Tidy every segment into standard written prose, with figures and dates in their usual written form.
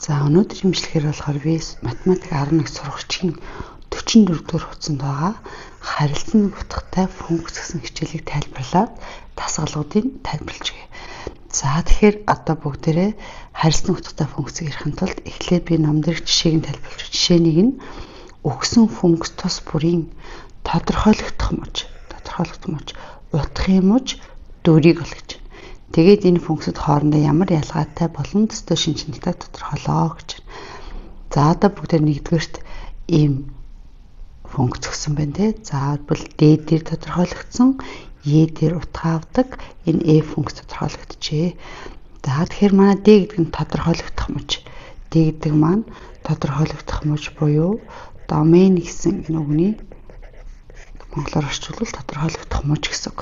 За, өнөөдөр имжлэхээр болохоор би математик 11 сурагчийн 44 дугаар хуудсанд байгаа харилцан утгатай функц гэсэн хичээлийг тайлбарлаад дасгалуудыг тайлбарлаж өгье. За, тэгэхээр одоо бүгдээрээ харилцан утгатай функцийг ярихын тулд эхлээд би ном дээрх жишээг нь тайлбарлаж өгье. Жишээ нэг нь өгсөн функц тус бүрийн тодорхойлогдох муж, утгын муж дүрийг олгож байна. Тэгээд энэ функцүүд хоорондоо ямар ялгаатай болон төстэй шинж чанартай тодорхойлоо гэж байна. За, одоо бүгдээр нэгдүгээрт ийм функц өгсөн байна те. За, бол D дээр тодорхойлогдсон, E дээр утга авдаг энэ E функц тодорхойлогджээ. За, тэгэхээр манай D гэдэг нь тодорхойлогдох муж. D гэдэг маань тодорхойлогдох муж буюу домен гэсэн энэ үгний монголоор орчуулбал тодорхойлогдох муж гэсэн үг.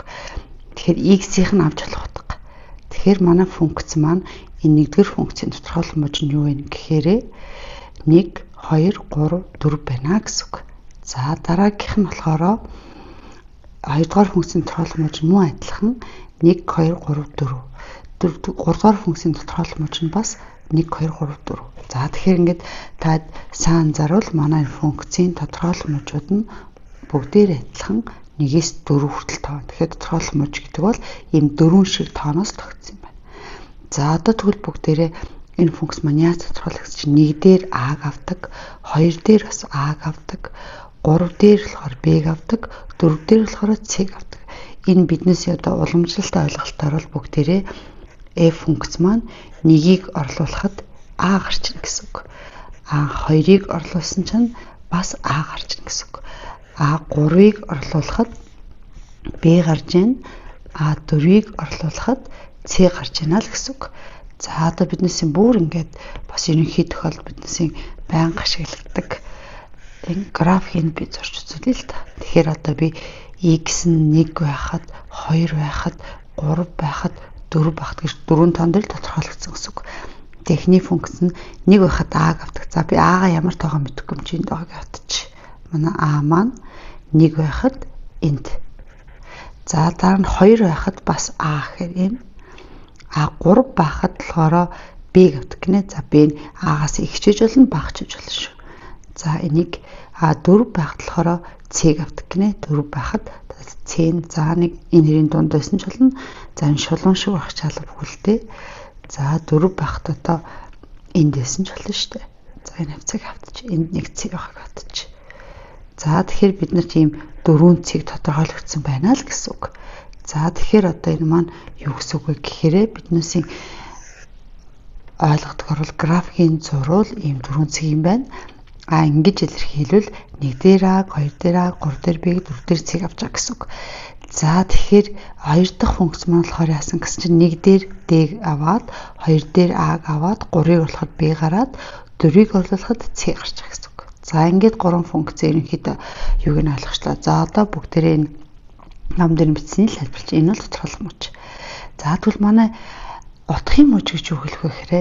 Тэгэхээр x-ийнх нь авч болох утга. Тэгэхээр манай функц маань энэ нэгдүгээр функцийн тодорхойлох муж нь юу вэ гэхээр 1 2 3 4 байна гэсэн үг. За, дараагийнх нь болохоор хоёрдугаар функцийн тодорхойлох муж нь мөн адилхан 1 2 3 4. Гуравдугаар функцийн тодорхойлох муж нь бас 1 2 3 4. За, тэгэхээр ингээд та сайн анзаарвал манай функцийн тодорхойлох мужууд нь бүгдээр адилхан 1-ээс 4 хүртэл тоо. Тэгэхээр тодорхойлох муж гэдэг бол ийм дөрвөн шиг тооноос тогтсон юм байна. За, одоо тэгвэл бүгдээрээ энэ функц маань яаж тодорхойлогдсон чинь 1 дээр А-г авдаг, 2 дээр бас А-г авдаг, 3 дээр болохоор Б-г авдаг, 4 дээр болохоор С-г авдаг. Энэ биднээс одоо уламжлалт ойлголтоор бол бүгдээрээ F функц маань 1-ийг орлуулахад А гарч ирнэ гэсэн үг. А 2-ыг орлуулсан чинь бас А гарч ирнэ гэсэн үг. А 3-ыг орлуулахад Б гарч ийн, А 4-ыг орлуулахад С гарч ийна л гэсэн үг. За, одоо биднээсийн бүр ингээд бас ерөнхий тохиолдолд биднээсийн байнга ашигладаг энэ графикийг би зурж үзүүлье л та. Тэгэхээр одоо би x нь 1 байхад, 2 байхад, 3 байхад, 4 байхад гэж дөрвөн тоон дээр тодорхойлогдсон гэсэн үг. Техний функц нь 1 байхад а-г авдаг. За, би а-га ямар тоогоо мэдэхгүй юм чи энд байгааг автчих. Манай а маань 1 байхад энд. За, дараа нь 2 байхад бас а гэхээр юм. А 3 байхад болохоор б-г авдаг гинэ. За, б нь а-гаас ихчиж болно, багчиж болно шүү. За, энийг а 4 байхад болохоор c-г авдаг гинэ. 4 байхад c нь за нэг энэ хэрийн дунд байсан ч болно. За, энэ шулуун шиг байх чалга бүхэлдээ. За, 4 байхад одоо энд байсан ч болно шүү дээ. За, энэ хавцыг автчих. Энд нэг c байхаг автчих. За, тэгэхээр бид нар тийм дөрвөн цэг тодорхойлогдсон байна л гэсэн үг. За, тэгэхээр одоо энэ маань юу гэсэн үг вэ гэхээр биднээсийн ойлгодог бол графикийн зурвал ийм дөрвөн цэг юм байна. А ингэж илэрхийлвэл 1 дээр А, 2 дээр А, 3 дээр Б, 4 дээр С авч байгаа гэсэн үг. За, тэгэхээр хоёр дахь функц маань болохоор яасан гэсэн чинь 1 дээр D-г аваад, 2 дээр А-г аваад, 3-ыг болохоор B гараад, 4-ыг орлуулахад С гарч байгаа гэсэн үг. За, ингээд гурван функц ерөнхийдөө юуг нь ойлгочлаа. За, одоо бүгдээрээ энэ ном дээр бичсэний л тайлбарлаж. Энэ бол тодорхойлох муж. За, тэгвэл манай утгын муж гэж юу хэлэх вэ гэхээр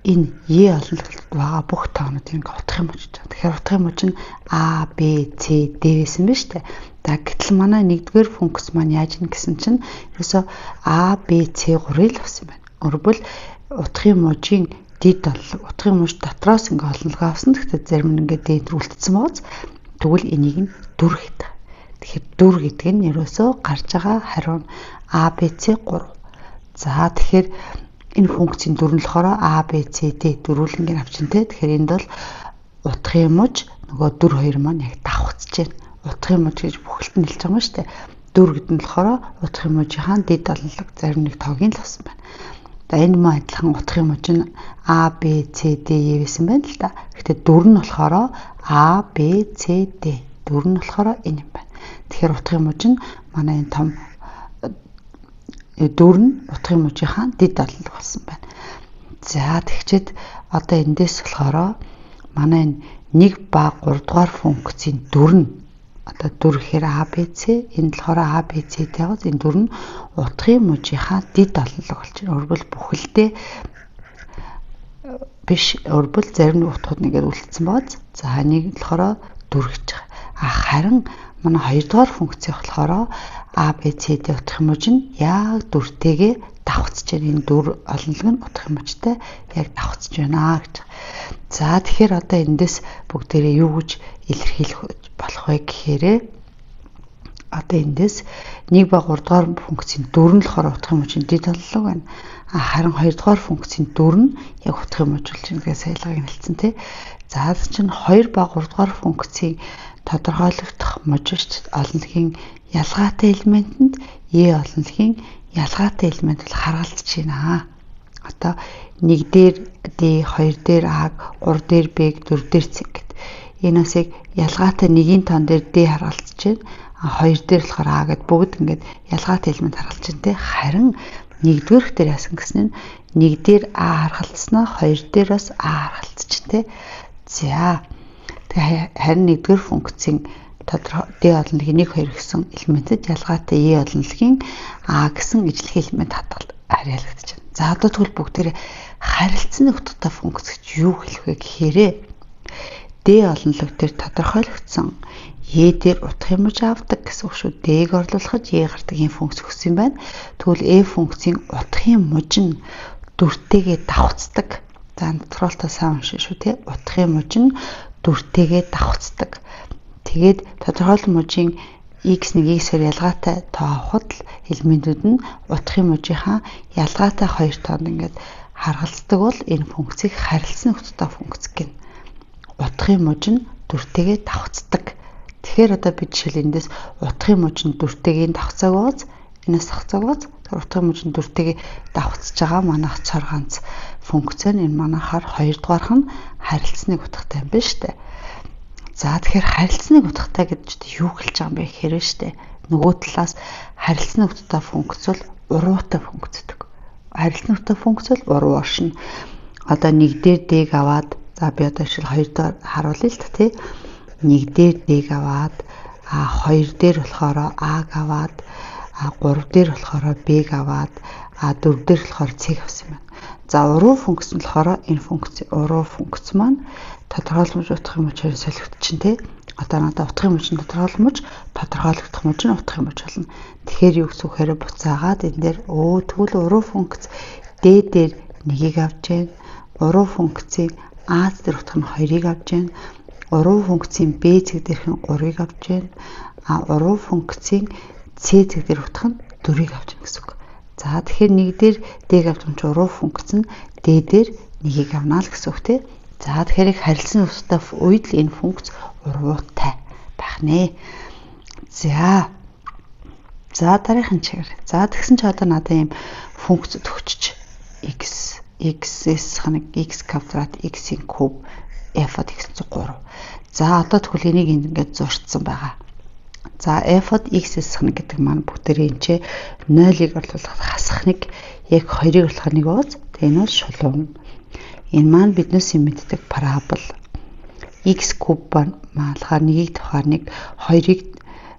энэ Е олонлогт байгаа бүх тоонууд ингээ утгын муж гэж байгаа. Тэгэхээр утгын муж нь А, Б, С, Д байсан биз дээ. За, гэтэл манай нэгдүгээр функц маань яаж ийн гэсэн чинь ерөөсөө А, Б, С 3-ыг л авсан байна. Өөрөлдвөл утгын мужийн дэд олонлог, утгын муж дотроос ингээ олонлогоо авсан. Гэхдээ зарим нь ингээ дээд рүү үлдсэн байгааз. Тэгвэл энийг нь 4 гэдэг. Тэгэхээр 4 гэдэг нь ерөөсөө гарч байгаа хариу нь А, Б, С 3. За, тэгэхээр энэ функцийн дүр нь болохоор А, Б, С, Д дөрвөлнгийн авчин те. Тэгэхээр энд бол утгын муж нөгөө 4 2 маань яг давхцаж байна. Утгын муж гэж бүхэлд нь хэлж байгаа юм шүү дээ. 4 гэдэг нь болохоор утгын мужийнхаа дэд олонлог зарим нэг тоогийн л болсон байна. За, энэ мөн адилхан утгын муж нь А, Б, С, Д, Е байсан байна л да. Гэхдээ 4 нь болохоор А, Б, С, Д. 4 нь болохоор энэ юм байна. Тэгэхээр утгын муж нь манай энэ том 4 нь утгын мужийнхаа дэд олонлог болсон байна. За, тэгчээд одоо эндээс болохоор манай энэ 1 ба 3 дугаар функцийн дүр нь одоо 4 гэхээр А, Б, С, энд болохоор А, Б, С тавиад энэ дүр нь утгын мужийнхаа дэд олонлог болж байна. Өөрөлдвөл бүхэлдээ биш, өөрөлдвөл зарим нэг утгууд нэгээр үлдсэн бооз. За, энийг болохоор 4 гэж байгаа. А харин манай 2 дугаар функц болохоор А, Б, С, Д утгын муж нь яг дүртэйгээ давхцаж байна. Энэ дүр олонлог нь утгын мужтай яг давхцаж байна гэж. За тэгэхээр одоо эндээс бүгдээрээ юу гэж илэрхийлэх болох вэ гэхээр одоо эндээс 1 ба 3 дугаар функцийн дүр нь болохоор утгын мужийн дэд олонлог байна. Харин 2 дугаар функцийн дүр нь яг утгын муж болж байна гэсэн саялгааг хэлсэн тий. За чинь 2 ба 3 дугаар функцийн тодорхойлогдох мужигт олонлогийн ялгаатай элементэнд е олонлогийн ялгаатай элемент бол харгалзаж байна. Одоо 1 дээр D, 2 дээр А, 3 дээр Б, 4 дээр С гэд. Энэ бас яг ялгаатай нэгийн тоон дээр D харгалзаж байна. 2 дээр болохоор А гэд бүгд ингээд ялгаатай элемент харгалзаж байна те. Харин нэгдүгээрх дээр яасан гэсэн нь 1 дээр А харгалзснаа 2 дээр бас А харгалзаж байна те. За тэгээ харин нэгдүгээр функцийн тодорхой D олонлогийн 1 2 гэсэн элементэд ялгаатай E олонлогийн А гэсэн ижлэх элемент хадгал харьяалагдаж байна. За одоо тэгвэл бүгдээрээ харилцан утгатай функц гэж юу хэлэх вэ гэхээр D олонлог дээр тодорхойлогдсон E дээр утгын муж авдаг гэсэн үг шүү. D-г орлуулахад E гардаг ийм функц өгсөн юм байна. Тэгвэл E функцийн утгын муж нь дүртэйгээ давхцдаг. За тодорхойлолтоо сайн уншина шүү тий. Утгын муж нь дүртэйгээ давхцдаг. Тэгээд тодорхойлол мужийн x1 x2 ялгаатай тоо авахад л элементүүд нь утгын мужийнхаа ялгаатай хоёр тоонд ингээд харгалздаг бол энэ функцийг харилцан утгатай функц гэнэ. Утгын муж нь дүртэйгээ давхцдаг. Тэгэхээр одоо бид жишээл эндээс утгын муж нь дүртэйгээ давхцааг ууз, энэс давхцааг ууз. Тэгэхээр утгын муж нь дүртэйгээ давхцаж байгаа манайх цор ганц функц нь энэ манайхаар хоёр дугаарх нь харилцныг утгатай юм байна шүү дээ. За тэгэхээр харилцныг утгатай гэж юу хэлж байгаа юм бэ гэхээр шүү дээ. Нөгөө талаас харилцны утгатай функц бол уруутай функц гэдэг. Харилцны утгатай функц бол уруу оршино. Одоо 1 дээр D-г аваад за би одоо жишээл 2 дээр харуулъя л та тий. 1 дээр D-г аваад 2 дээр болохоор А-г аваад 3 дээр болохоор Б-г аваад 4 дээр болохоор С-г авсан юм байна. За уруу функц нь болохоор энэ функц уруу функц маань тодорхойлмож утгын мужаар солигдчихно тий. Одоо надад утгын муж нь тодорхойлмож, тодорхойлогдох муж нь утгын муж болно. Тэгэхээр юу гэсэн үгээр буцаагаад энэ дээр тэгвэл уруу функц D дээр 1-ийг авч जैन, уруу функцийн А дээр утга нь 2-ыг авч जैन, уруу функцийн Б цэг дээрх нь 3-ыг авч जैन, а уруу функцийн С цэг дээр утга нь 4-ыг авч जैन гэсэн үг. За тэгэхээр 1 дээр D-г авч юм чи уруу функц нь D дээр 1-ийг авна л гэсэн үг тий. За тэгэхээр их харилцан утгатай үед л энэ функц уруутай байх нэ. За. За дараагийн чигээр. За тэгсэн чи одоо надад ийм функц өгчөж x x-с ханаг x квадрат x-ийн куб f от x3. За одоо тэгвэл энийг ингээд зурцсан байгаа. За f от x-с ханаг гэдэг маань бүгдээрээ энэ ч 0-ыг орлуулахад хасах нэг, яг 2-ыг орлуулахад нэг ууз. Тэгээ энэ бол шулуун. Энэ маань биднээс юм мэддэг парабол. X куб маалахаар 1-ийг тавихаар 1, 2-ыг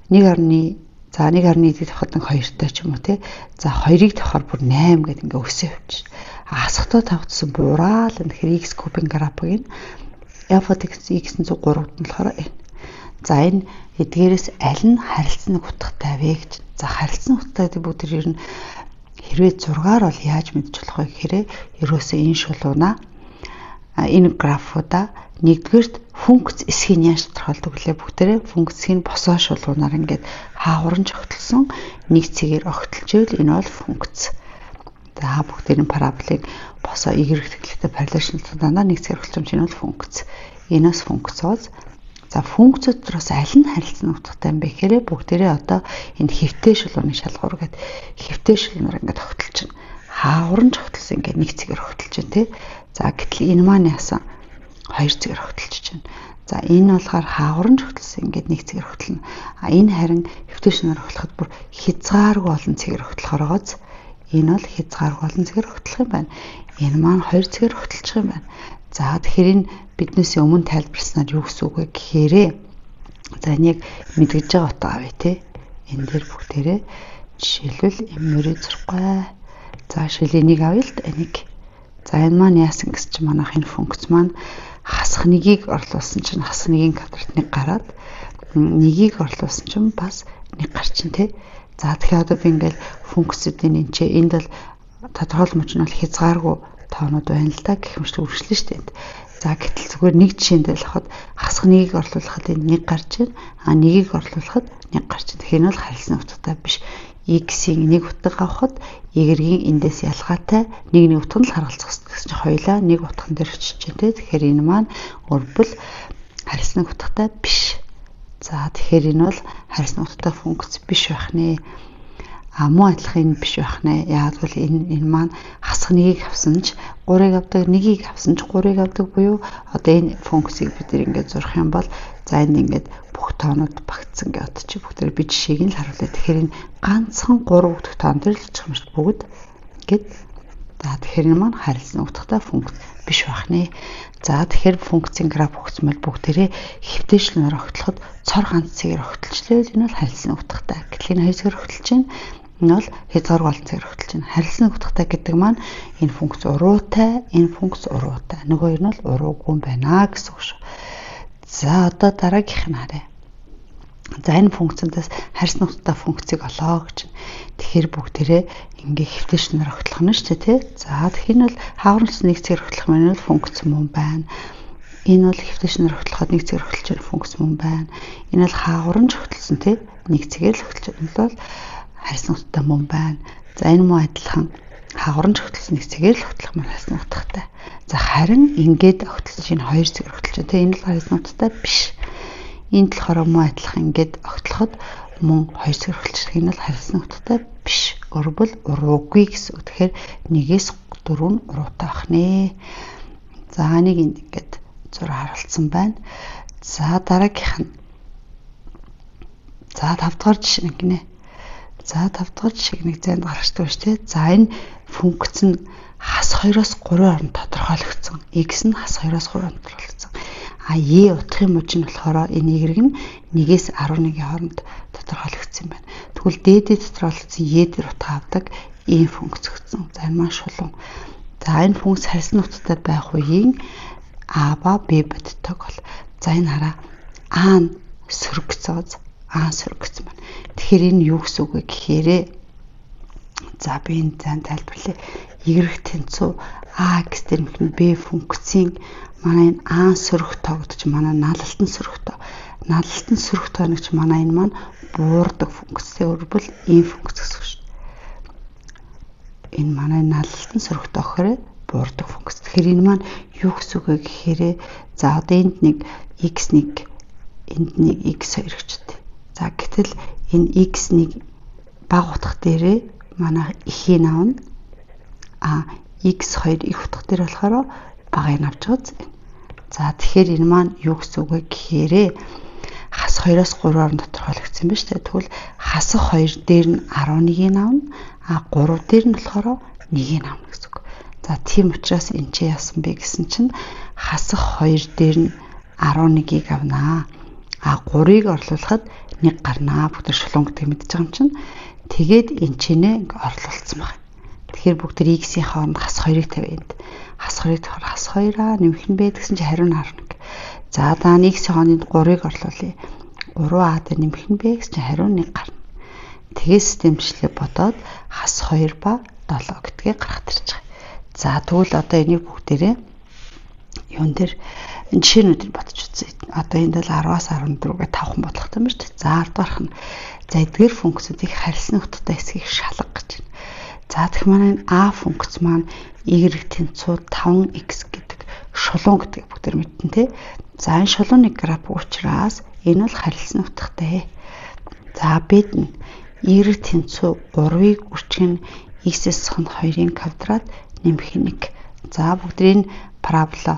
1.1 за 1.1-ийг тавихад нэг 2-тай ч юм уу тий. За 2-ыг тавихаар бүр 8 гэдэг ингээ өсөө явчих. Асахтаа тавьчихсан бураал тэгэхээр x кубын график нь f от x x-ийн 3 нь болохоор энэ. За энэ эдгээрээс аль нь харилцан утгатай вэ гэж. За харилцан утгатай гэдэг бүгд ер нь хэрвээ зургаар бол яаж мэдж болох вэ гэхээр ерөөсөө энэ шулуунаа энэ графуудаа нэгдүгээрт функц эсхийг яаж тодорхойлдог вүлээ бүгдээрээ функц эсхийг босоо шулуунаар ингээд хаагуран огтлсон нэг цэгээр огтлж ивэл энэ бол функц. За бүгдээр нь параболыг босоо y тэглэлтэй параллел дандаа нэг цэгээр огтлж энэ бол функц. Энэ бас функц ууз. За функцүүд дотроос аль нь харилцан утгатай юм бэ гэхээр бүгдээрээ одоо энэ хэвтэй шулууны шалгуур гэдэг хэвтэй шулуунаар ингээд огтлж байна. Хаагуран огтлсон ингээд нэг цэгээр огтлж байна тий. За гэтэл энэ маань яасан хоёр цэгээр огтлж байна. За энэ болохоор хаагуран огтлсон ингээд нэг цэгээр огтлно. А энэ харин хэвтэй шулуунаар огтлоход бүр хязгааргүй олон цэгээр огтлохоор байгааз энэ бол хязгааргүй олон цэгээр огтлох юм байна. Энэ маань хоёр цэгээр огтлчих юм байна. За тэгэхээр энэ биднээс өмнө тайлбарласнаар юу гэсэн үг вэ гэхээр за энэ яг мэдгэж байгаа утга авъя те. Энэ дээр бүгдээрээ жишээлбэл мөрөө зурхгүй. За жишээл энийг авъя л да энийг. За энэ маань яасан гэсэн чинь манайх энэ функц маань хасах нэгийг орлуулсан чинь хасах нэгийн квадрат нэг гараад нэгийг орлуулсан чинь бас нэг гарчин те. За тэгэхээр одоо би ингээл функцүүдийн энэ ч энд бол тодорхойлол мөч нь бол хязгааргүй тоонууд байна л да гэх мэт үргэлжлэн шүү дээ. За гэтэл зүгээр нэг жишээн дээр авахад хасах нэгийг орлуулахад энэ 1 гарч байна. А нэгийг орлуулахад 1 гарч байна. Тэгэхээр энэ бол харилцан утгатай биш. X-ийн нэг утга авахад y-ийн эндээс ялгаатай нэг нэг утга нь л харгалзах хэрэгтэй гэсэн чинь хоёулаа нэг утган дээр очиж байна те. Тэгэхээр энэ маань өрбөл харилцан утгатай биш. За тэгэхээр энэ бол харилцан утгатай функц биш байх нэ. А муу адилхан энэ биш байх нэ. Яг бол энэ маань хасах нэгийг авсан ч 3-ыг авдаг, нэгийг авсан ч 3-ыг авдаг буюу одоо энэ функцийг бид нэр ингээд зурх юм бол за энд ингээд бүх тоонууд багтсан гэж бодчих. Бүгдээр би жишээг нь л харуулъя. Тэгэхээр энэ ганцхан 3 өгдөх тоон дээр л очих юм шүү бүгд. Ингээд за тэгэхээр энэ маань харилцан утгатай функц биш байх нэ. За тэгэхээр функцийн граф өгсмөл бүгдээрээ хэвтээшлэнээр огтлоход цор ганц цэгээр огтлчлээ энэ бол харилцан утгатай. Гэтэл энэ хоёр цэгээр огтлж байна. Энэ бол хязгааргүй олон цэгээр огтлж байна. Харилцан утгатай гэдэг маань энэ функц уруутай, энэ функц уруутай. Нөгөө хоёр нь бол уруугүй юм байна гэсэн үг шүү. За одоо дараагийнх нь харъя. За энэ функцээс харьцан утгатай функцийг олоо гэж. Тэгэхээр бүгдээрээ ингээ хэвтээшлэнээр огтлох нь шүү дээ тий. За тэгэхээр энэ бол хаагурлц нэг цэгээр огтлох маань бол функц мөн байна. Энэ бол хэвтээшлэнээр огтлоход нэг цэгээр огтлож байгаа функц мөн байна. Энэ бол хаагурамж огтлсон тий. Нэг цэгээр л огтлож байгаа. Энэ бол харьцан утгатай мөн байна. За энэ мөн адилхан хаагурамж огтлсон нэг цэгээр л огтлох маань харьцан утгатай. За харин ингээд огтлсон чинь хоёр цэгээр огтлож байгаа тий. Энэ бол харьцан утгатай биш. Энд болохоор мөн адилхан ингээд огтлоход мөн хоёр цэгээр огтлох энэ бол харьцан утгатай биш. Өрбөл уруугүй гэсэн үг. Тэгэхээр 1-ээс 4 нь уруутай байх нэ. За нэг энд ингээд зураг харуулсан байна. За дараагийнх нь. За 5 дугаар жишээ нэг гинэ. За 5 дугаар жишээг нэг зайд гаргачдаг ба шүү дээ. За энэ функц нь хас 2-оос 3 хооронд тодорхойлогдсон. X нь хас 2-оос 3 хооронд тодорхойлогдсон. А E утгын мужи нь болохоор энэ Y нь 1-ээс 11-ийн хооронд тодорхойлогдсон юм байна. Тэгвэл D дээр тодорхойлогдсон E дээр утга авдаг ийм функц өгсөн. За энэ маань шулуун. За энэ функц харьцан утгатай байх үеийн А ба Б бодитог бол. За энэ хараа А нь сөргөцөөз, А сөргөцсөн байна. Тэгэхээр энэ юу гэсэн үг вэ гэхээрээ за би энэ зан тайлбарлая. Y тэнцүү А x дээр нэмэх нь Б функцийн манай энэ А сөрөг тоо гэдэг чинь манай налалтан сөрөг тоо. Налалтан сөрөг тоо нэг чинь манай энэ маань буурдаг функц. Өөрөлдвөл ийм функц гэсэн үг шүү дээ. Энэ манай налалтан сөрөг тоо гэхээр буурдаг функц. Тэгэхээр энэ маань юу гэсэн үг вэ гэхээр за одоо энд нэг x1 энд нэг x2 гэж үү. За гэтэл энэ x1 бага утга дээрээ манай эхийн авна. А x2 их утга дээр болохоор багыг авч байгаа. За тэгэхээр энэ маань юу гэсэн үг вэ гэхээр хас 2-оос 3 хооронд тодорхойлогдсон юм байна шүү дээ. Тэгвэл хасах 2 дээр нь 11-ийг авна. А 3 дээр нь болохоор 1-ийг авна гэсэн үг. За тийм учраас энэ чи яасан бэ гэсэн чинь хасах 2 дээр нь 11-ийг авнаа. А 3-ыг орлуулахад 1 гарнаа. Бүгд шулуун гэдгийг мэдэж байгаа юм чинь. Тэгээд энэ чинээ ингээ орлуулсан байна. Тэгэхээр бүгд тэр x-ийн хооронд хас 2-ыг тавиа энд. Хас 2-ыг тавихаар хас 2-аа нэмэх нь бэ гэсэн чинь хариу нь 11. За даа нь x-ийн хооронд 3-ыг орлуулъя. 3а дээр нэмэх нь бэ гэсэн чинь хариу 1 гарна. Тэгээ системчлээ бодоод хас 2 ба 7 гэдгийг гаргах тэрч байгаа. За тэгвэл одоо энийг бүгдээрээ юун дээр жишээнүүдийг бодож үзье. Одоо энд бол 10-аас 14 гэ 5хан бодлоготой юм шүү дээ. За 10 дугаарх нь за эдгээр функцүүдийг харьцан утгатай хэсгийг шалга гэж байна. За тэгэх маань энэ а функц маань y тэнцүү 5x гэдэг шулуун гэдгийг бүгд мэдтэн тий. За энэ шулууны граф учраас энэ бол харилцан утгатай. За бид нь y тэнцүү 3-ыг үрчгэн x-ээс хонх 2-ын квадрат нэмэх 1. За бүгд энэ парабола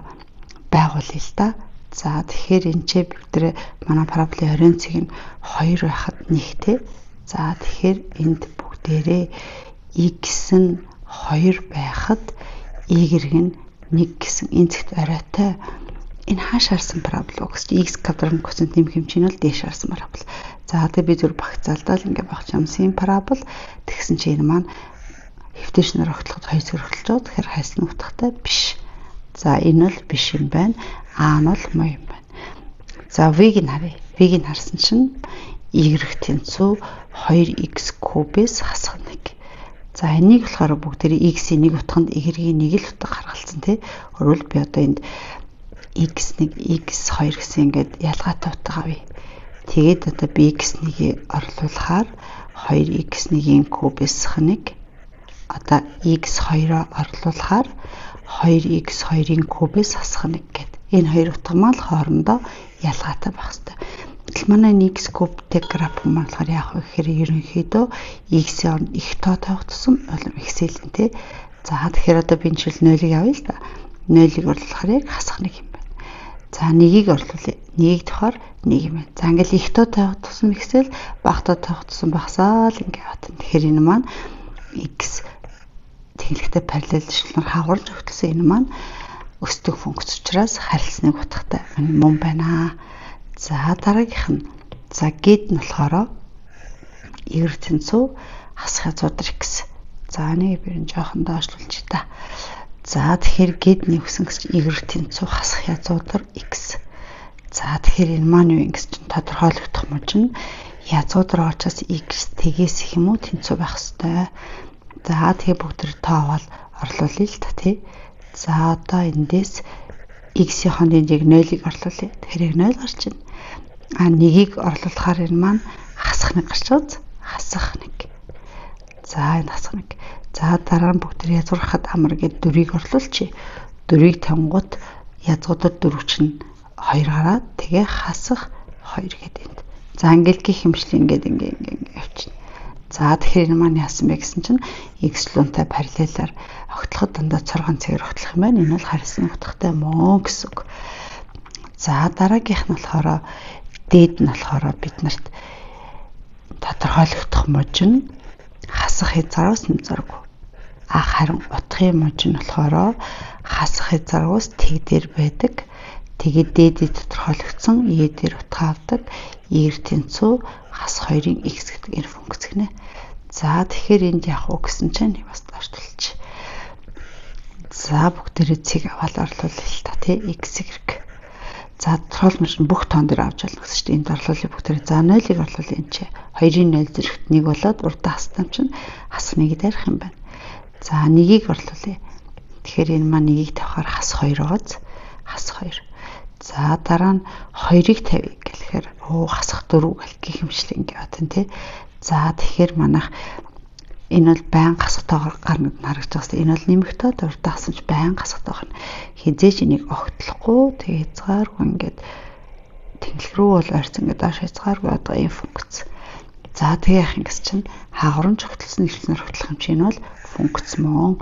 байгуулъя л да. За тэгэхээр энэ ч бид манай параболын оройн цэг нь 2 байхад 1 тий. За тэгэхээр энд бүгдээрээ x нь 2 байхад y нь 1 гэсэн энэ цэгт оройтой энэ хааш харсан парабол вэ гэсэн x квадрат коэффициент нэмэх юм чинь бол дээш харсан парабол. За тэгээ би зүр багцаалдаа л ингээ багч юмсан парабол тэгсэн чинь энэ маань хэвтээшнэр огтлоход хоёр цэг огтлож байгаа. Тэгэхээр хайсан утгатай биш. За энэ бол биш юм байна. А нь бол муу юм байна. За v-г нь харъя. V-г нь харсан чинь y тэнцүү 2x кубээс хасах 1. За энийг болохоор бүгд тэр x-ийн нэг утганд y-ийн нэг л утга харгалцсан тий. Өөрөлд би одоо энд x1 x2 гэсэн ингээд ялгаатай утга авъя. Тэгээд одоо би x1-ийг орлуулахаар 2x1-ийн кубээс 1, одоо x2-оо орлуулахаар 2x2-ын кубээс хасах 1 гэд. Энэ хоёр утга маань хоорондоо ялгаатай байх хэвээр. Гэтэл манай x кубтэй граф маань болохоор яах вэ гэхээр ерөнхийдөө x-ийн оронд их тоо тавих тусам улам ихсэлэн тий. За тэгэхээр одоо би энэ жишээл 0-ыг авъя л да. 0-ыг орлуулахаар яг хасах 1 юм байна. За 1-ийг орлуулъя. 1-ийг тавихаар 1 юм байна. За ингээл их тоо тавих тусам ихсэл, бага тоо тавих тусам багасаал ингээ яваад. Тэгэхээр энэ маань x тэнхлэгтэй параллел шилнэр хаагуурч өгтөлсөн энэ маань өсдөг функц учраас харилцныг утгатай мөн байна. За дараагийнх нь за гэд нь болохоор y тэнцүү хасах язгуур x. За энийг би жоохон доошлуулж та. За тэгэхээр гэд нь өгсөн гэсэн y тэнцүү хасах язгуур x. За тэгэхээр энэ маань юу гэсэн чинь тодорхойлогдох мөч нь язгуур учраас x тэгээс их юм уу тэнцүү байх хэвээр. За тэгээ бүгд төр тоо аваад орлуулъя л та тий. За одоо эндээс x-ийн энд яг 0-ыг орлуулъя. Тэгэхээр яг 0 гарч байна. А 1-ийг орлуулахаар энэ маань хасах 1 гарч байгаа. Хасах 1. За энэ хасах 1. За дараа нь бүгд төр язгуурхад амар гээд 4-ийг орлуулчих. 4-ийг тавингууд язгуудад 4 чинь 2 гараад тэгээ хасах 2 гээд энд. За ингээл гих хэмжлэг ингээд ингээ ингээ ингээ явчихна. За тэгэхээр энэ маань яасан бэ гэсэн чинь x лунтай параллелаар огтлоход дандаа 6 цагаар огтлох юм байна. Энэ бол харьцан утгатай мөн гэсэн үг. За дараагийнх нь болохоор дээд нь болохоор бид нарт тодорхойлогдох муж нь хасах хязгаараас нэмзаргүй. А харин утгын муж нь болохоор хасах хязгааргүйс тэг дээр байдаг. Тэгээд дээдээ тодорхойлогдсон e дээр утга авдаг. Y тэнцүү хас 2-ын x гэдэг энэ функц гинэ. За тэгэхээр энд яах вэ гэсэн чинь нэг бас доошлуулчих. За бүгдээрээ цэг аваад орлуулъя л та тий x y. За тодорхойлмож нь бүх тоон дээр авч болно гэсэн чинь энд орлуулъя бүгдээрээ. За 0-ыг орлуулъя энэ чи 2-ын 0 зэрэгт 1 болоод урдаа хастай чинь хас 1-ийг дайрах юм байна. За 1-ийг орлуулъя. Тэгэхээр энэ маань 1-ийг тавихаар хас 2 байгааз хас 2. За дараа нь 2-ыг тавья гэхээр хасах 4 гэл гих хэмжлэг ингээ батан тий. За тэгэхээр манайх энэ бол байн хасах тоогоор гарна гэд харагдаж байгаа. Энэ бол нэмэх тоо урдаа хасан ч байн хасах тоо гарна. Хизээч энийг огтлохгүй тэг хязгааргүй ингээд тэнхлэг рүү бол ойрцсон ингээд доош хязгааргүй одоо ийм функц. За тэгээ яах юм гэсэн чинь хаагурамж огтлсон хэлснээр огтлох юм чинь энэ бол функц мөн.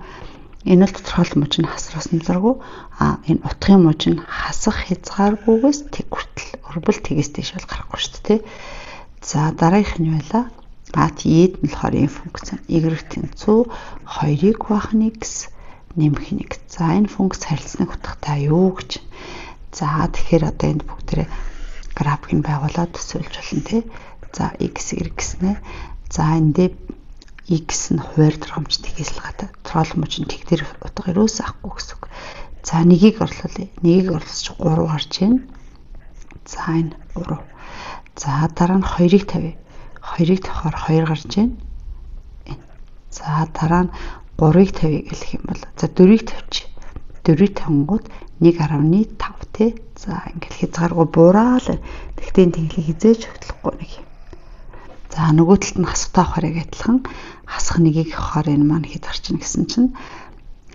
Энэ бол тодорхойлол мөч нь хасраас нэмзаргүй, а энэ утгын мөч нь хасах хязгааргүйгээс тэг хүртэл өрбөл тэгээс дээш бол гарахгүй шүү дээ. За дараагийнх нь юу байлаа? А ед нь болохоор ийм функц y тэнцүү 2-ыг хуваах нь x нэмэх нь x. За энэ функц харилцныг утгатай юу гэж. За тэгэхээр одоо энд бүгдээрээ график нь байгуулад төсөөлж болно тий. За x y гэснэ. За эндээ x нь хуваар дөргомж тэгээс л гадаа. Тодорхойлол мөч нь тэг дээр утга ерөөс авахгүй гэсэн үг. За 1-ийг орлуулъя. 1-ийг орлуулж 3 гарч байна. За энэ 3. За дараа нь 2-ыг тавья. 2-ыг тавихаар 2 гарч байна. Энэ. За дараа нь 3-ыг тавья гэх юм бол за 4-ыг тавьчих. 4-ыг тавингууд 1.5 тий. За ингээл хязгааргүй бураал. Тэгтээ энэ тэнхлэг хизээж хөтлөхгүй нэг юм. За нөгөө талд нь хасах тоохоор яг адилхан хасах 1-ийг авахаар энэ маань хэд гарч ийн гэсэн чинь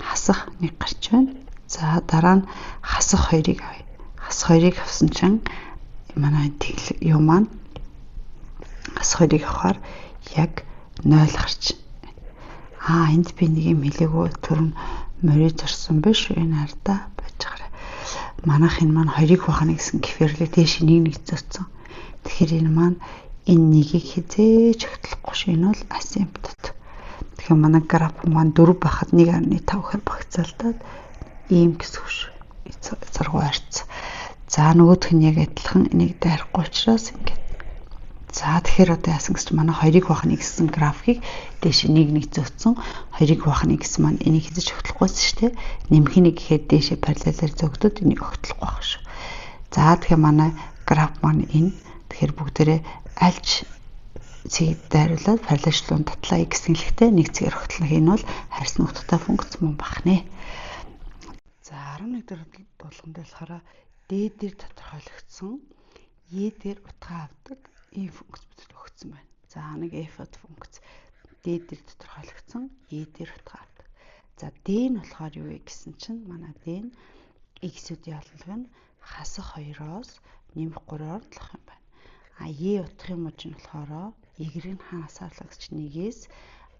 хасах 1 гарч байна. За дараа нь хасах 2-ыг авъя. Хасах 2-ыг авсан чинь манай тэнхлэг юу маань хасах 2-ыг авахаар яг 0 гарч. Аа энд би нэг юм хэлээгүй түр нь морий зорсон биш энэ хардаа байж гараа. Манайх энэ маань 2-ыг хуваах нэг гэсэн гэфэрлэг дээш 1 1 зөрчсөн. Тэгэхээр энэ маань энэ нэгийг хизээж огтлохгүй шүү. Энэ бол асимптот. Тэгэхээр манай граф маань 4 байхад 1.5 гэхээр багцаалдаад ийм гэсэн үг шүү. Заргуу ойрц. За нөгөөх нь яг адилхан энийг дайрахгүй учраас ингээд. За тэгэхээр одоо яасан гэж манай 2-ыг хуваах нэг гэсэн графикийг дээш 1 1 зөөцсөн 2-ыг хуваах нэг гэсэн маань энийг хизэж огтлохгүйсэн шүү дээ. Нэмэх нэг гэхээр дээшээ параллелээр зөгдөд энийг огтлохгүй байх шүү. За тэгэхээр манай граф маань энэ. Тэгэхээр бүгдээрээ альж цэг дайруулаад параллелчлуун татлаа x тэнхлэгтэй нэг цэгээр огтлох. Энэ бол харьцан утгатай функц мөн бахнэ. За 11 дэх дуулган дээр болохоор D дээр тодорхойлогдсон E дээр утгаа авдаг ийм функц бидэнд өгсөн байна. За нэг f функц D дээр тодорхойлогдсон E дээр утгаа авдаг. За D нь болохоор юу вэ гэсэн чинь манай D нь x-үүдийн олонлог нь хасах 2-оос нэмэх 3-оор болох юм байна. А E утгын мужи нь болохоор Y нь хаанаас харлаа гэж 1-ээс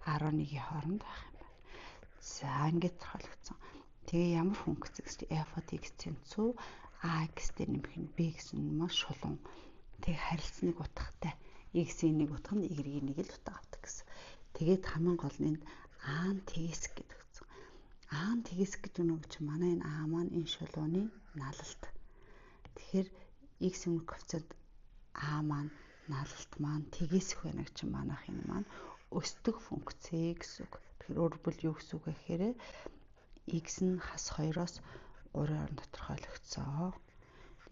11-ийн хооронд байх юм байна. За ингээд тодорхойлогдсон. Тэгээ ямар функц гэж f от x тэнцүү ax дээр нэмэх нь b гэсэн нь маш шулуун. Тэгээ харилцныг утгатай. X-ийн нэг утга нь y-ийн нэг л утга авдаг гэсэн. Тэгээд хамгийн гол нь энд а нь тэгс гэдэг гэсэн. А нь тэгс гэж үг чинь манай энэ а маань энэ шулууны налалт. Тэгэхээр x өмнөх коэффициент а маань налалт маань тэгсэх байна гэж чинь манайх энэ маань өсдөг функц гэсэн үг. Тэгэхээр өөрөөр хэлбэл юу гэсэн үг вэ гэхээр x нь хас 2-оос 3-оор тодорхойлогдсон.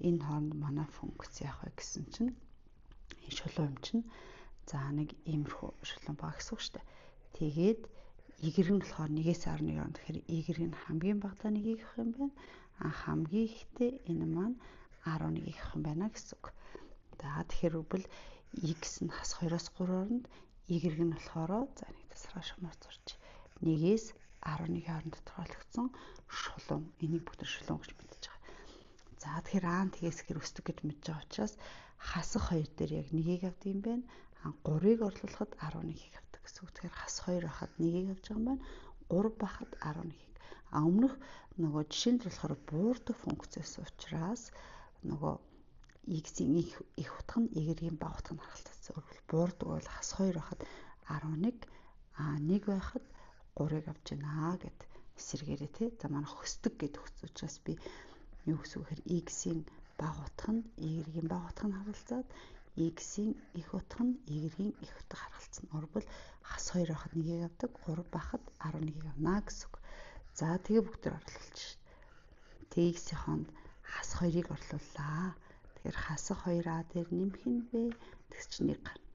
Энэ хооронд манай функц яах вэ гэсэн чинь энэ шулуун юм чинь за нэг иймэрхүү шулуун байгаа гэсэн үг шүү дээ. Тэгээд y нь болохоор 1-ээс 11 он. Тэгэхээр y нь хамгийн багадаа 1-ийг авах юм байна. А хамгийн ихтэй энэ маань 11-ийг авах юм байна гэсэн үг. За тэгэхээр үбэл x нь хас 2-оос 3 оронд y нь болохоор за нэг тасархай шумаар зурч 1-ээс 11 хооронд тодорхойлогдсон шулуун. Энийг бүгд шулуун гэж мэдэж байгаа. За тэгэхээр аа тэгээс гэр өсдөг гэж мэдж байгаа учраас хасах 2 дээр яг 1-ийг авдаг юм байна. А 3-ыг орлуулахад 11-ийг авдаг гэсэн үг. Тэгэхээр хас 2 байхад 1-ийг авч байгаа юм байна. 3 байхад 11-ийг. А өмнөх нөгөө жишээнд болохоор буурдаг функцээс учраас нөгөө x-ийн их утга нь y-ийн бага утга нь харгалцсан. Өөрөөр буурдаг бол хас 2 байхад 11, а 1 байхад 3-ыг авч байна гэд эсэргээрээ тий. За манай хөсдөг гэдэг өгсөн учраас би юу гэсэн үг гэхээр x-ийн бага утга нь y-ийн бага утга нь харгалзаад x-ийн их утга нь y-ийн их утга харгалцсан. Өөрөөр хас 2 байхад 1-ийг авдаг, 3 байхад 11-ийг авна гэсэн үг. За тэгээ бүгд орлуулж шээ. Тэгээ x-ийн хонд хас 2-ыг орлууллаа. Тэгэхээр хасах 2а дээр нэмэх нь b тэгс чинь 1 гарна.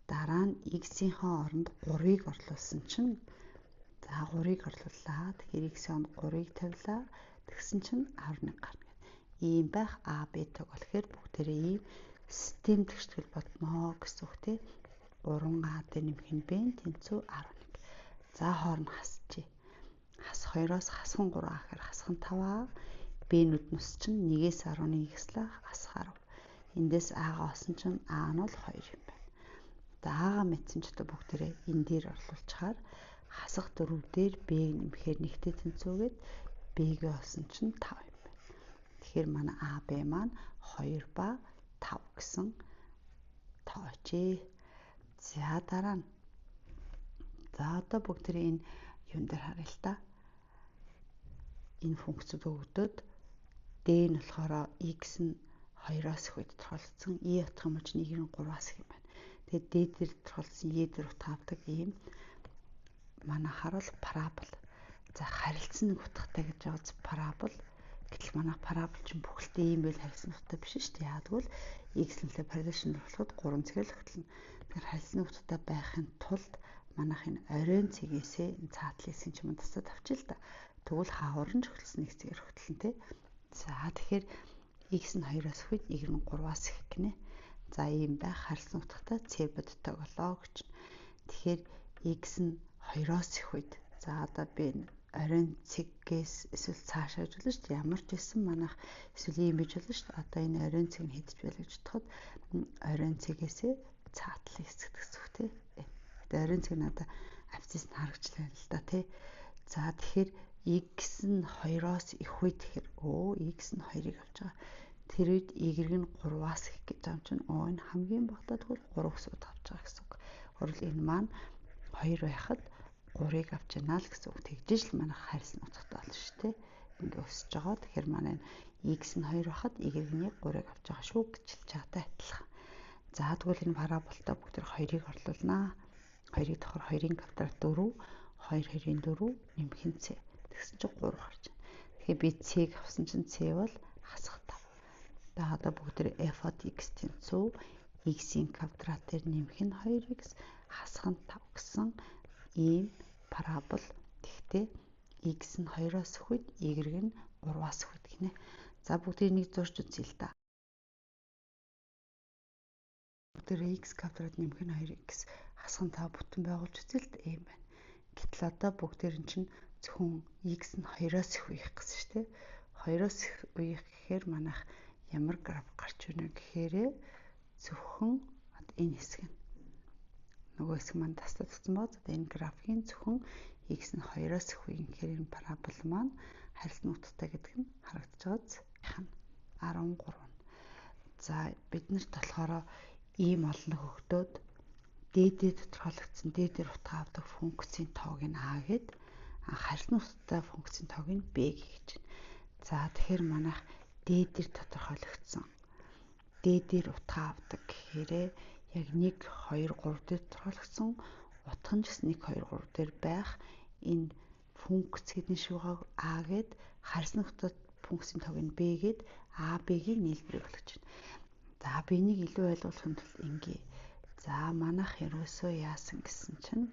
Дараа нь x-ийнхээ оронд 3-ыг орлуулсан чинь за 3-ыг орлууллаа. Тэгэхээр x-ийн хонд 3-ыг тавилаа. Тэгсэн чинь 11 гарна гэдэг. Ийм байх А, Б тог болохоор бүгдээрээ ийм систем тэгштгэл бодноо гэсэн үг тий. 3А дээр нэмэх нь B тэнцүү 11. За хооронд хасчи. Хас 2-оос хасхан 3А гэхээр хасхан 5А. B-нүүд нь ус чинь 1-ээс 11 гэслээ хас 10. Эндээс А-гаа олсон чинь А нь бол 2 юм байна. За А-гаа мэдсэн ч одоо бүгдээрээ энэ дээр орлуулчихаар хасах 4 дээр B-г нэмэхээр нэгтэй тэнцүүгээд B-г олсон чинь 5 юм байна. Тэгэхээр манай А, Б маань 2 ба 5 гэсэн тоо ажээ. За дараа нь за одоо бүгдээрээ энэ юун дээр харъя л та. Энэ функцүүд өгдөд D нь болохоор x нь 2-оос их үед тодорхойлогдсон, E утгын мөч 1-ийн 3-аас их юм байна. Тэгээд D дээр тодорхойлогдсон E дээр утга авдаг ийм манай харуул парабол. За харилцан нэг утгатай гэж байгаа парабол. Гэтэл манай парабол чинь бүхэлдээ ийм байл харилцан утгатай биш шүү дээ. Яагтвэл x нэмлээ параллелшн болоход 3 цэгээр л хөтлөнө. Тэгэхээр харилцан утгатай байхын тулд манайх энэ оройн цэгээсээ энэ цаатлын хэсгийг ч юм тасаад авчил та. Тэгвэл хавар нь хөтлсөн нэг цэгээр хөтлөн тий. За тэгэхээр x нь 2-оос их үед y нь 3-аас их гинэ. За ийм байх харилцан утгатай c бодтой болоо гэж. Тэгэхээр x нь 2-оос их үед за одоо би энэ оройн цэгээс эсвэл цаашаа гэж болно шүү дээ. Ямар ч байсан манайх эсвэл ийм гэж болно шүү дээ. Одоо энэ оройн цэг нь хэдэж байл гэж бодоход оройн цэгээсээ цаатлын хэсэг гэсэн үг тий. Тэгээ оройн цэг надад абсцисс нь харагчлаа л да тий. За тэгэхээр x нь 2-оос их үед тэгэхээр x нь 2-ыг авч байгаа. Тэр үед y нь 3-аас их гэж байгаа юм чинь энэ хамгийн багадаа тэгвэл 3 гэсэн үг авч байгаа гэсэн үг. Өөрөлд энэ маань 2 байхад 3-ыг авч байна л гэсэн үг. Тэгжиж л манайх харьсан утгатай болно шүү дээ. Ингээ өсөж байгаа. Тэгэхээр манай x нь 2 байхад y нь 3-ыг авч байгаа шүү гэж хэлж байгаатай адилхан. За тэгвэл энэ параболтой бүгд 2-ыг орлуулнаа. 2-ыг давхар 2-ын квадрат 4, 2 2-ын 4 нэмэх нь c. Тэгсэн чинь 3 гарч байна. Тэгэхээр би c-г авсан чинь c бол хасах 5. За одоо бүгд f от x тэнцүү x-ийн квадрат дээр нэмэх нь 2x хасах нь 5 гэсэн ийм парабол. Тэгэхдээ x нь 2-оос их үед y нь 3-аас их үед гинэ. За бүгдийг нэг зурж үзье л да. Бүгдээрээ x квадрат нэмэх нь 2x хасах нь 5 бүтэн байгуулж үзье л да, ийм байна. Гэтэл одоо бүгдээр нь чинь зөвхөн x нь 2-оос их үеих гэсэн шүү дээ. 2-оос их үеих гэхээр манайх ямар граф гарч ирнэ гэхээр зөвхөн энэ хэсэг нь. Нөгөө хэсэг маань таслагдсан байгаа. За энэ графикийн зөвхөн x нь 2-оос их үеийн гэхээр энэ парабол маань харилцан утгатай гэдэг нь харагдаж байгаа. 13. За биднэрт болохоор ийм олон хөгтөөд дээд тодорхойлогдсон дээд утга авдаг функцийн тоог нь а гээд харилцан утгатай функцийн тоог нь b гэж байна. За тэгэхээр манайх дээд тодорхойлогдсон дээд утга авдаг гэхээр яг 1 2 3 дээр тодорхойлогдсон утга нь ч гэсэн 1 2 3 дээр байх энэ функц гэдэг шүүгааг а гээд харилцан утгатай функцийн тоог нь b гээд а b-гийн нийлбэрийг болгож байна. За би энийг илүү ойлгохын тулд ингэе. За манайх ерөөсөө яасан гэсэн чинь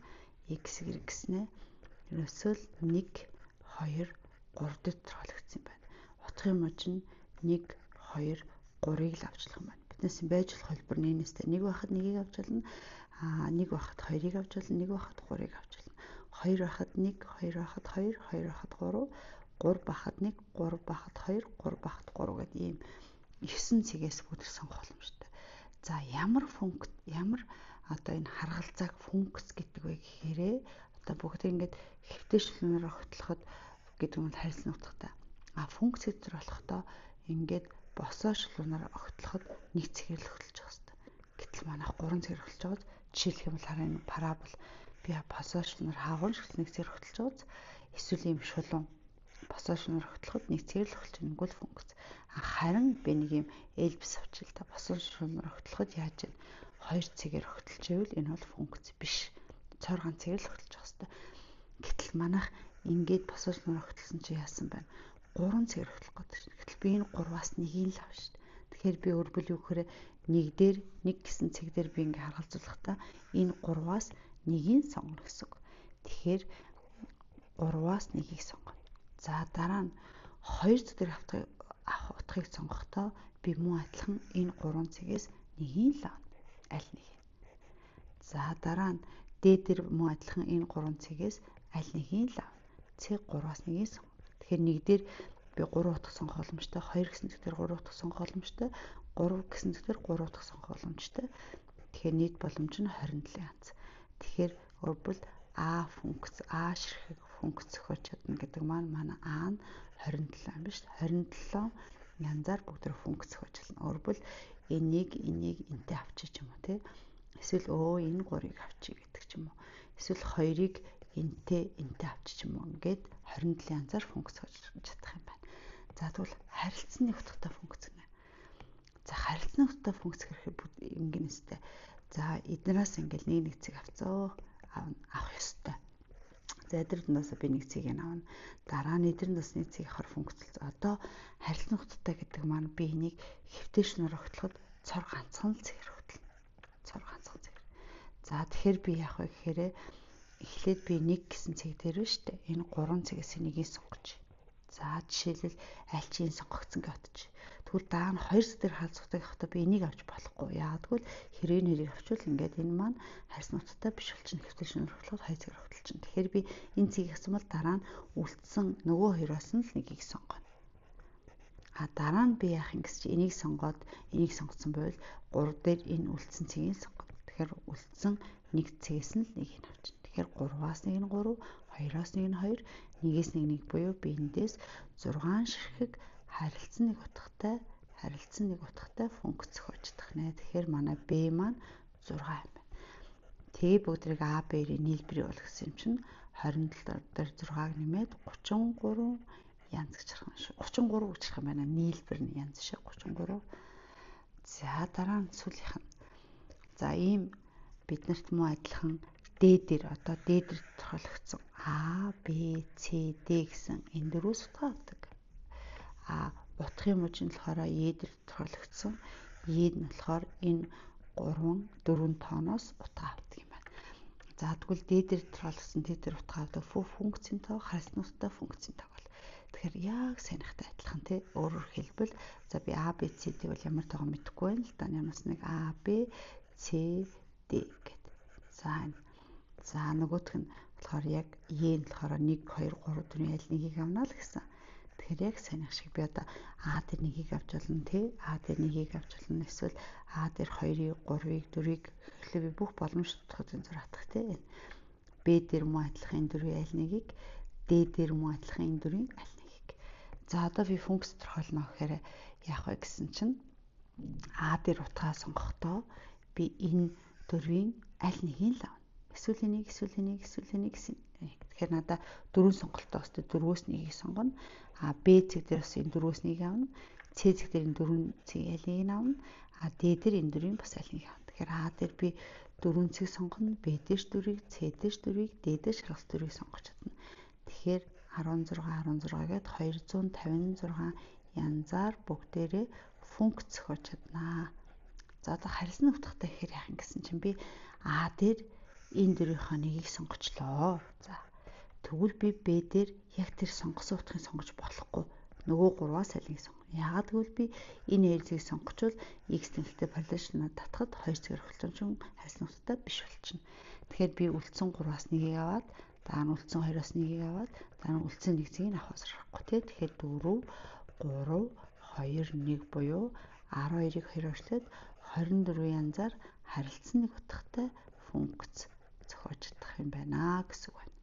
x y гэснэ ерөөсөө л 1 2 3 дээр тодорхойлогдсон юм байна. Утгын мууч нь 1 2 3-ыг л авч болох юм байна. Биднээс байж болох хэлбэр нь энэстэй 1 байхад 1-ийг авч болно. 1 байхад 2-ыг авч болно, 1 байхад 3-ыг авч болно. 2 байхад 1, 2 байхад 2, 2 байхад 3, 3 байхад 1, 3 байхад 2, 3 байхад 3 гэдэг ийм 9 цэгээс бүгд сонгох боломжтой. За ямар функц, ямар одоо энэ харгалзааг функц гэдэг вэ гэхээр одоо бүгд ингээд хэвтэй шилнээр огтлоход гэдэг нь харилцан утгатай. А функц гэдэг болохдоо ингээд босоо шилнээр огтлоход нэг цэгээр л хөтлөж явах хэрэгтэй. Гэтэл манайх 3 цэгээр хөтлөж байгаа. Жишээлх юм бол хараа энэ парабол би босоо шилнээр хаагур шилнээр нэг цэгээр хөтлөж байгаа. Эсвэл ийм шулуун босоо шилнээр хөтлөхөд нэг цэгээр л хөтлөж нэгвэл функц. Харин би нэг юм элбис авчил та босоо шилнээр хөтлөхөд яаж вэ? 2 цэгээр хөтлөж ивэл энэ бол функц биш. Цор ганц цэгээр л хөтлөж явах хэрэгтэй. Гэтэл манайх ингээд босоо шилнээр хөтлсөн чи яасан бэ? 3 цэгээр хөтлөх гэдэг чинь. Гэтэл би энэ 3-аас нэгийг л авна шүү дээ. Тэгэхээр би өөрбөл юу гэхээр нэг дээр 1 гэсэн цэг дээр би ингээ харгалзуулахдаа энэ 3-аас нэгийг сонгоно гэсэн үг. Тэгэхээр 3-аас нэгийг сонгоно. За дараа нь 2 цэг дээр авах утгыг сонгохдоо би мөн адилхан энэ 3 цэгээс нэгийг л авна. Аль нэг. За дараа нь D дээр мөн адилхан энэ 3 цэгээс аль нэгийг л авна. Цэг 3-аас нэгийг сонгоно. Тэгэхээр нэг дээр би 3 утга сонгох боломжтой, 2 гэсэн цэг дээр 3 утга сонгох боломжтой, 3 гэсэн цэг дээр 3 утга сонгох боломжтой. Тэгэхээр нийт боломж нь 27 янз. Тэгэхээр өөрбөл А функц, А ширхэг функц зохиож чадна гэдэг маань манай А нь 27 юм биш. 27 янзаар бүгд функц зохиож чадна. Өөрбөл энийг энтэй авчиж юм уу те. Эсвэл энэ 3-ыг авчиг гэдэг ч юм уу. Эсвэл 2-ыг энтэй авчиж юм уу. Ингээд 27 янзаар функц зохиож чадах юм байна. За тэгвэл харилцан нэг утгатай функц гэнэ. За харилцан утгатай функц гэхээр бүгд ингэнэстэй. За эднээс ингээл нэг нэг цэг авцаа авах ёстой. За эдгээр дундаас би нэг цэгийг авна. Дараа нь эдгээр дундаас нэг цэг авахар функцлц. Одоо харилцан утгатай гэдэг маань би энийг хэвтэй шнөр огтлоход цор ганцхан л цэгээр хөтлөнө. Цор ганцхан цэгээр. За тэгэхээр би яах вэ гэхээр эхлээд би 1 гэсэн цэг дээр нь штэ. Энэ 3 цэгээс нэгийг сонгож. За жишээлбэл аль чинь сонгогдсон гэж бодчих. Тэгвэл дараа нь 2 цэг дээр хаалцахтай явахдаа би энийг авч болохгүй. Яагаад гэвэл хэрэг нэрийг авчвал ингээд энэ маань харьцан утгатай биш болчихно. Хэвтэл шинээр хөтлөхөд 2 цэгээр хөтлөж. Тэгэхээр би энэ цэгийг авсан бол дараа нь үлдсэн нөгөө хоёроос нь л нэгийг сонгоно. А дараа нь би яах юм гэсэн чи энийг сонгоод энийг сонгосон байвал 3 дээр энэ үлдсэн цэгийг сонгоно. Тэгэхээр үлдсэн нэг цэгээс нь л нэгийг авчна. Тэгэхээр 3-аас 1 нь 3, 2-оос 1 нь 2, 1-ээс 1 1 буюу би эндээс 6 ширхэг харилцан нэг утгатай функц зохиож чадах нэ. Тэгэхээр манай B маань 6 юм байна. Тэгээ бүгдрийг A, B-ийн нийлбэрийг болгосон юм чинь 27 дээр 6-аг нэмээд 33 янз гэж харах юм шүү. 33 гэж харах юм байна. Нийлбэр нь янз шиг 33. За дараа нь сүүлийнх нь. За ийм биднэрт мөн адилхан D дээр одоо D дээр тодорхойлогдсон A, B, C, D гэсэн энэ дөрвөөс утга авдаг. А утгын мууч нь болохоор E дээр тодорхойлогдсон. E нь болохоор энэ 3 4 тооноос утга авдаг юм байна. За тэгвэл D дээр тодорхойлогдсон T дээр утга авдаг функцийн тоо харилцан утгатай функцийн тоо бол. Тэгэхээр яг сайнхтай адилхан тий. Өөрөөр хэлбэл за би A B C D бол ямар тоогоо мэдэхгүй байна л да. Ямарс нэг A B C D гэд. За энэ. За нөгөөх нь болохоор яг E нь болохоор 1 2 3 4 аль нэгийг авна л гэсэн. Тэгэхээр яг сайнх шиг би одоо А дээр нэгийг авч болно тий. А дээр нэгийг авч болно. Эсвэл А дээр 2-ыг, 3-ыг, 4-ыг гэхлээр би бүх боломж тодорхой зур хатах тий. Б дээр мөн адилхан энэ дөрвийн аль нэгийг, D дээр мөн адилхан энэ дөрвийн аль нэгийг. За одоо би функц тодорхойлно гэхээр яах вэ гэсэн чинь А дээр утгаа сонгохдоо би энэ дөрвийн аль нэгийг л авна. Эсвэл энийг, эсвэл энийг, эсвэл энийг гэсэн. Тэгэхээр надаа дөрвөн сонголттой бас дөрвөөс нэгийг сонгоно. А Б цэг дээр бас энэ дөрвөөс нэгийг авна. С цэг дээр энэ дөрвөн цэг аль нэгийг авна. А Д дээр энэ дөрвийн бас аль нэгийг авна. Тэгэхээр А дээр би дөрвөн цэг сонгоно, Б дээр дөрвийг, С дээр дөрвийг, Д дээр шалгалт дөрвийг сонгож чадна. Тэгэхээр 16 16 гээд 256 янзаар бүгдээрээ функц зохиож чаднаа. За одоо харилцан утгатай гэхээр яах юм гэсэн чинь би А дээр энэ дөрвийнхөө нэгийг сонгочлоо. За тэгвэл би Б дээр яг тэр сонгосон утгыг сонгож болохгүй. Нөгөө гурваас алийг сонгоно. Яагаад гэвэл би энэ хоёр згийг сонгочвол x тэнхлэлтэй параллелнаар татхад 2 цэгээр хөлтөмжин харилцан утгатай биш болчихно. Тэгэхээр би үлдсэн 3-аас нэгийг аваад, дараа нь үлдсэн 2-оос нэгийг аваад, дараа нь үлдсэн 1 цэгийг авахаас гарахгүй тий. Тэгэхээр 4 3 2 1 буюу 12-ыг 2 орчлоод 24 янзаар харилцан нэг утгатай функц зохиож чадах юм байна гэсэн үг байна.